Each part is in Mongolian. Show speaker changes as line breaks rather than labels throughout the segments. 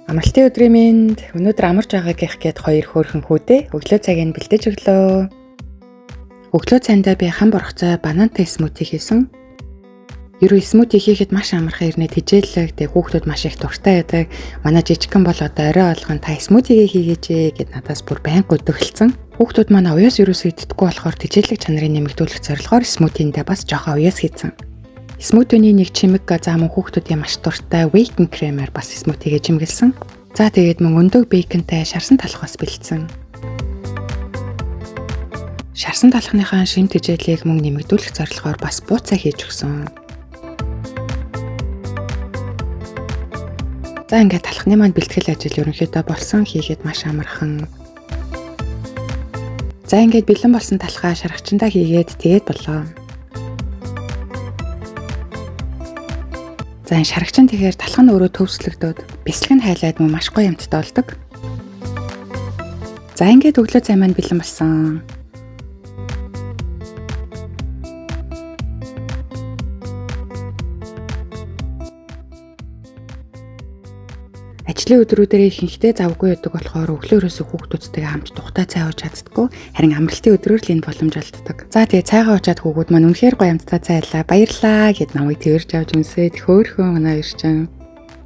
Амралтын өдрийн мэнд өнөөдөр амарч байгаагийнх гээд хоёр хөөрхөн хүүдээ өглөө цагийг бэлдэж өглөө. Өглөө цайндаа би хам боргоцой банантай смути хийсэн. Ерөө смути хийхэд маш амархан ирнэ тэжээлэг тэг хүүхдүүд маш их дуртай байдаг. Манай жижигхэн бол одоо орой болгон та смутигээ хийгээч гэд надаас бүр байнга гүйдэгэлцэн. Хүүхдүүд манай уяас ерөөсөө иддэггүй болохоор тэжээлэг чанарыг нэмэгдүүлэх зорилгоор смутиндээ бас жоохон уяас хийсэн. Смутиний нэг чимэг за мөн хүүхдүүдийн маш дуртай whipping cream-аар бас смутигээ чимгэлсэн. За тэгээд мөн өндөг бейконтай шарсан талх бас бэлдсэн. Шарсан талхныхаа шим тэжээлийг мөн нэмэгдүүлэх зорилгоор бас бууцаа хийж өгсөн. За ингээд талхны маань бэлтгэл ажил ерөнхийдөө болсон, хийхэд маш амархан. За ингээд бэлэн болсон талхаа шаргачандаа хийгээд тэгээд боллоо. За энэ шаргачин тэгэхээр талх нь өөрөө төвслөгдөөд бислэг нь хайлаад мөн маш гоё амттай болдог. За ингээд өглөө цай маань бэлэн болсон. Ажлын өдрүүдээр ихэнхдээ завгүй байдаг болохоор өглөөрөөсөө хүүхдүүдтэйгээ хамт тухтай цай ууж чаддаггүй. Харин амралтын өдрөөр л энэ боломж олддог. За тэгээ цайгаа уучаад хүүгүүд маань үнэхээр гоё амттай цайлаа. Баярлаа гэд намайг тэрж авч үнсээд хөөхөн манай хоёр чинь.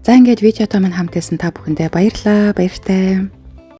За ингээд видеото маань хамт байсан та бүхэндээ баярлаа. Баяртай.